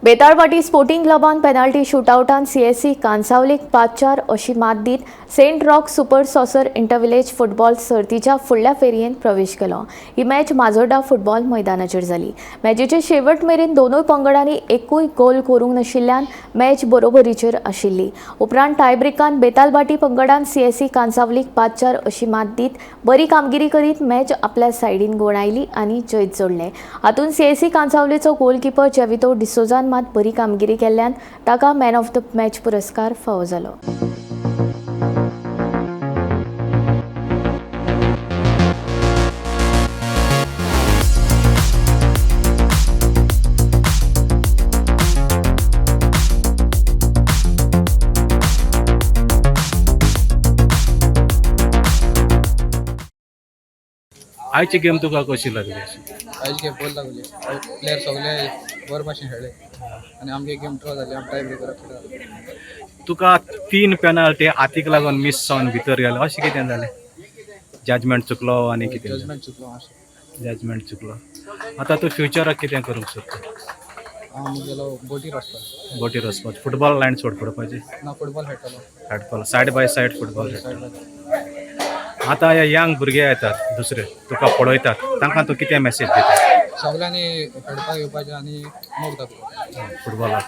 Betalbatim sporting क्लबान penalty शुटआवटान CSC कांसावलीक 5-4 अशी मात दीत Saint Roch super saucer intervillage football सर्तीच्या फुडल्या फेरयेंत प्रवेश केलो. ही मॅच माजोर्डा फुटबॉल मैदानाचेर जाली. मॅचीचे शेवट मेरेन दोनूय पंगडांनी एकूय गोल करूंक नाशिल्ल्यान मॅच बरोबरीचेर आशिल्ली. उपरांत टायब्रेकान बेतालभाटी पंगडान सीएससी कांसावलीक 5-4 अशी मात दीत बरी कामगिरी करीत मॅच आपल्या सायडीन गुणायली आनी जैत जोडलें. हातूंत सीएससी कांसावलीचो गोलकिपर जेवितो डिसोजान मात बरी कामगिरी केल्ल्यान ताका मॅन ऑफ the match पुरस्कार फावो जालो. आयची गेम तुका कशी लागली अशी? आयज गेम बरी लागली. प्लेयर सगळे बरे भाशेन खेळ्ळे आनी आमगे गेम ड्रॉ जाली. आमी टाय ब्रेकराक खेळ्ळे. तुका 3 पेनाल्टी हातीक लागून मिस जावन भितर गेले, अशें कितें जालें? जजमेंट चुकलो आनी कितें? जजमेंट चुकलो मातशें. जजमेंट चुकलो. आतां तूं फ्युचराक कितें करूंक सोदता? हांव मुगेलो बोटीर वचपाचो. बोटीर वचपाचें, फुटबॉल लायन सोड पडपाची? ना, फुटबॉल खेळटलो. खेळटलो, सायड बाय सायड फुटबॉल खेळटलो. Side by. आतां हे यंग भुरगे येतात दुसरे, तुका पळयतात, तांकां तूं कितें मॅसेज दिता? सगळ्यांनी खेळपाक येवपाचें आनी मोग दाखोवपाचो फुटबॉलाक.